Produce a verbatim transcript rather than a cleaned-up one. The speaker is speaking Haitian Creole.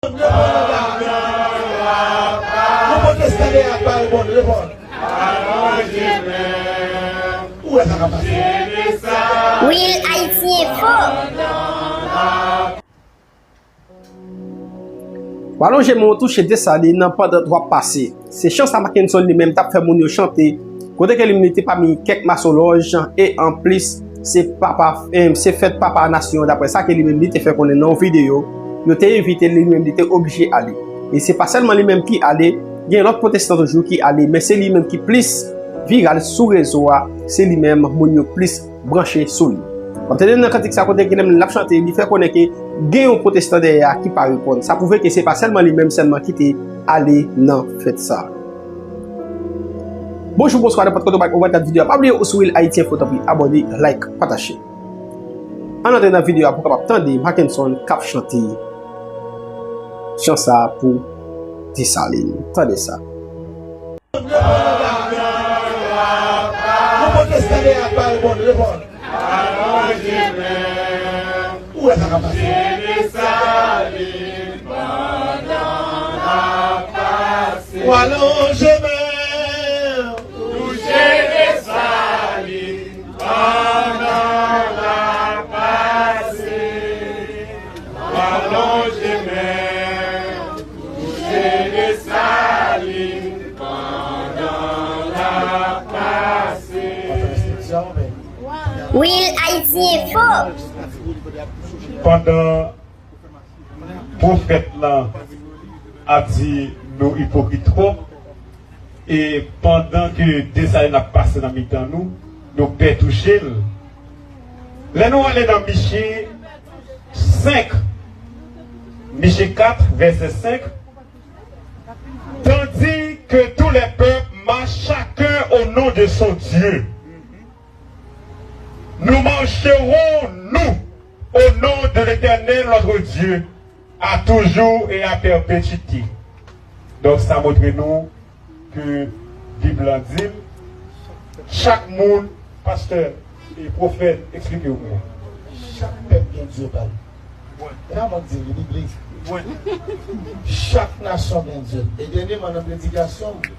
Yon pwotestan dèyè a k pa reponn, reponn. Ou wè sa k ap pase. Real Haiti Info. W alonje men w touche Desalin nan pandan w ap pase. Se chan sa Mackenson li menm t ap fè moun yo chante, kote ke li menm li te pami kèk masolòj, e anplis, se papa, eh, se fèt papa nasyon an, daprè sa ke li menm li te fè konnen nan yon videyo, yo te envite l, li menm li te oblije ale. E se pa sèlman li menm ki ale, gen lòt pwotestan toujou ki ale, men se li menm ki plis viral sou rezo a, se li menm moun yo plis branche sou li. W ap tande nan kantik sa kote ke li menm l ap chante, li fè konnen ke gen yon pwotestan dèyè a ki pa reponn. Sa pwouve ke se pa sèlman li menm sèlman ki te ale nan fèt sa. Bonjou, bonswa, nenpòt kote w pa, ou pa gad videyo a. Pa bliye ou sou Real Haiti Info, tanpri, abòne, like, pataje. Ann antre nan videyo a pou w kapab tande Mackenson k ap chante chan sa pou Desalin. Tande sa. Yon pwotestan dèyè a k pa reponn, reponn. Ou wè sa k ap pase. Ou alonje men w. Touche Desalin pandan l ap pase. Ou alonje men w. Touche Desalin pandan l ap pase. Real Haiti Info. Pandan pwofèt lan ap di nou ipokrit twòp, e pandan ke Desalin ap pase nan mitan nou, nou pè touche l. Lè nou ale nan Miche senk, Miche kat, vèsè senk, tandis que tous les peuples marchent chacun au nom de son Dieu. Nous marcherons, nous, au nom de l'Éternel, notre Dieu, à toujours et à perpétuité. Donk, sa montre nou ke Bib lan di n, chak moun, pastè e pwofèt, eksplike yo pou mwen. Chak pèp gen Dye pa l. E pa mwen k di l, li biblik. Chak nasyon gen Dye. E dènyèman, nan predikasyon m,